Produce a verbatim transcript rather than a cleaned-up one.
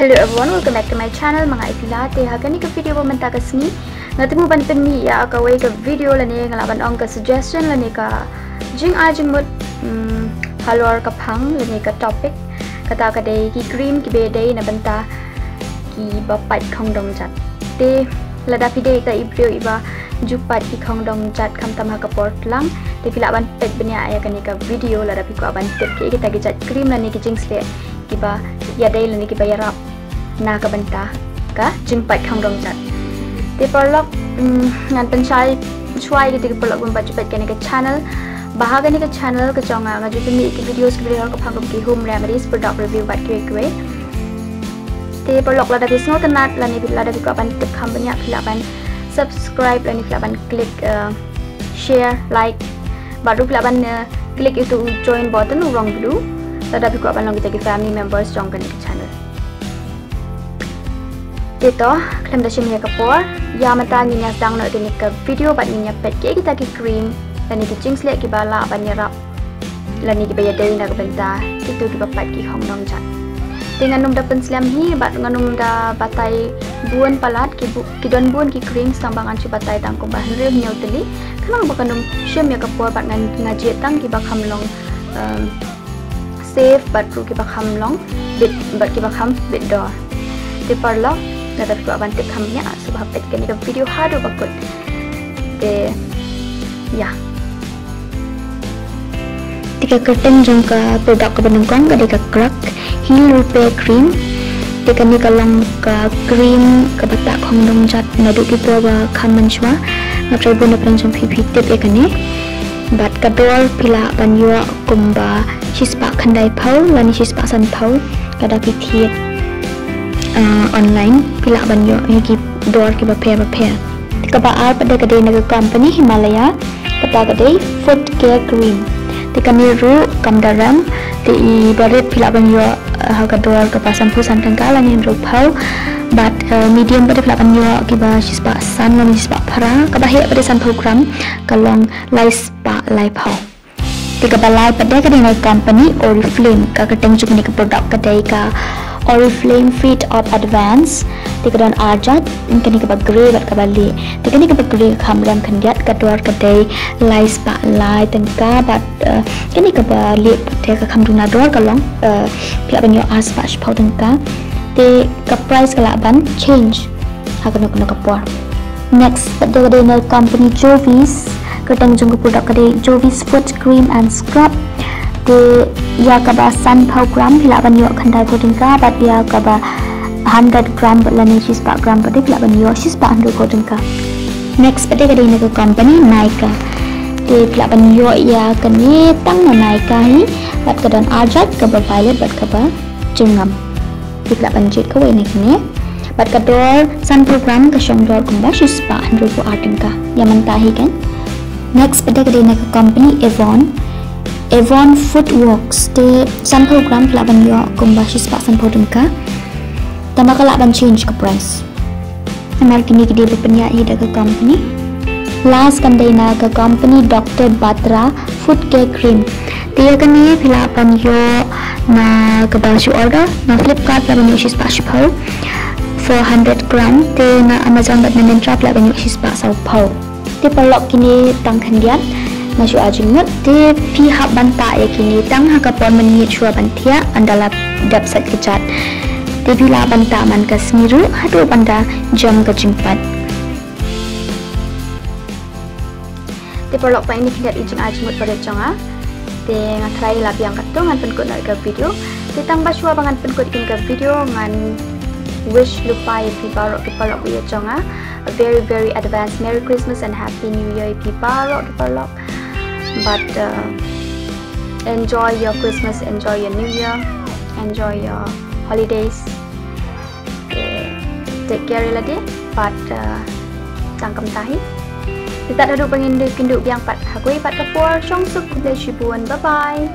Hello everyone, welcome back to my channel. Ma nga i Pila. Te ha kane ka video ba mynta ka sngi nga tmu ban pynmih ïa kawei ka video lane nga lah ban ong ka suggestion lane ka jingai jingmut, mm, halor ka phang lane ka topic, kata ka dei ki cream kiba dei na bynta kiba pait khongdong jat. Te lada phi dei ta i briew iba ju pait ki khongdong jat khamtam ha ka por tlang, te phi lah ban peit bniah ïa kane ka video lada phi kwah ban tip ki kita ki jait cream lane ki jingsleh kiba ïadei lane kiba ïarap na ka bynta ka jingpait khongdong jat. Te paralok, mm, ngan pynshai shuwa ïa kita ki paralok ba ju peit kane ka channel. Ba ha kane ka channel ka jong nga nga ju pynmih ki videos kiba dei halor ka phang kum ki home remedies, product review bad kiwei kiwei. Te paralok, lada phi sngewtynnat lane lada phi kwah ban tip kham bniah, phi lah ban subscribe lane phi lah ban click, uh, share, like, bad ruh phi lah ban, uh, click ïa utu u join button u rong blue lada phi kwah ban long kita ki family members jong kane ka channel. Te to, khlem da shim ïa ka por, ïa mynta ngin ïa sdang noh ïa kane ka video bad ngin ïa peit ki kita ki cream lane ki jingsleh kiba lah ban ïarap lane kiba ïadei na ka bynta kito kiba pait ki khongdong jat. Te ngan ym da pynslem hi bad ngan ym da batai bun palat, ki bu-, ki don bun ki cream, tang ba ngan shu batai tang kumba hynriew hynñiew tylli. Khnang ba kan ym shim ïa ka por bad ngan, nga jied tang kiba kham long, um, safe bad ruh kiba kham long bit, bad kiba kham bit dor. Te paralok, lada phi kwah ban tip kham bniah, sngewbha peit kane ka video haduh ba kut. Te ïa, te ka kyrteng jong ka product kaba nyngkong ka dei ka Crack Heel Repair Cream. Te kane ka long ka cream kaba tah khongdong jat naduh ki por ba kham mynshuwa. Nga trai bun na pdeng jong phi phi tip ïa kane. Bad ka dor phi lah ban ïoh kumba shispah khyndai phew lane shispah san phew lada phi thied, uh, online, phi lah ban ïoh ïa ki dor kiba pher ba pher. Te kaba ar pat de ka dei na ka company Himalaya, kata ka dei Foot Care Cream. Te kane ruh kam da rem, te i barit phi lah ban ïoh, uh, ha ka dor kaba san phew san tyngka lane hynriew phew. Bad, uh, medium pat de phi lah ban ïoh kiba shispah san lane shispah phra, kaba heh pat de san phew gram, ka long lai spah lai phew. Te kaba lai pat de ka dei na ka company Oriflame, ka kyrteng jong kane ka product ka dei ka Oriflame Feet Up Advance. Te ka don ar jait, kane kaba grey bad kaba lieh. Te kane kaba grey ka kham rem khyndiat, ka dor ka dei lai spah lai tyngka bad, uh, kane kaba lieh pat de ka kham duna dor, ka long, uh, phi lah ban ïoh ar spah shiphew tyngka. Te ka price ka lah ban change ha kano kano ka por. Next pat de ka dei na ka company Jovis, kyrteng jong ka product ka dei Jovis Foot Cream and Scrub. Te ïa kaba san phew gram phi lah ban ïoh khyndai phew tyngka bad ïa kaba hundred gram bad lane shispah gram pat de phi lah ban ïoh shispah hynriew phew tyngka. Next pat de ka dei na ka company Nykaa. Te phi lah ban ïoh ïa kane tang na Nykaa hi, bad ka don ar jait, kaba violet bad kaba jyrngam. Te phi lah ban jied kawei na kine. Bad ka dor san phew gram ka shong dor kumba shispah hynriew phew ar tyngka. Ïa mynta hi kan. Next pat de ka dei na ka company Avon. Avon Foot Works. Te san phew gram phi lah ban ïoh kumba shispah san phew tyngka. Tangba ka lah ban change ka price. Namar kine ki dei ba pynïaid hi da ka company. Last kan dei na ka company Doctor Batra Foot Care Cream. Te ïa kane phi lah ban ïoh na kaba shu order na Flipkart, phi lah ban ïoh shispah shiphew, four hundred gram. Te na Amazon bad na Myntra phi lah ban ïoh shispah saw phew. Te paralok, kine tang khyndiat nga shu ai jingmut, te phi hap ban tah ïa kine tang ha ka por mynmiet shuwa ban thiah, ynda la dep sait kjat. Te phi lah ban tah man ka sngi ruh haduh ban da jem ka jingpait. Te paralok, pat ine khyndiat i jingai jingmut ba rit jong nga. Te nga tharai la biang katto ngan pynkut noh ïa ka video. Te tang ba shuwa ba ngan pynkut ïa ka video, ngan wish lypa ïa phi baroh ki paralok ba ïeit jong nga a very, very advance Merry Christmas and Happy New Year ïa phi baroh ki paralok. But, uh, enjoy your Christmas, enjoy your New Year, enjoy your holidays. Te take care ïa lade, bad, uh, tang kumta hi. Te tad haduh ba ngin ïakynduh biang pat ha kawei pat ka por, shong suk, khublei shibun, bye bye.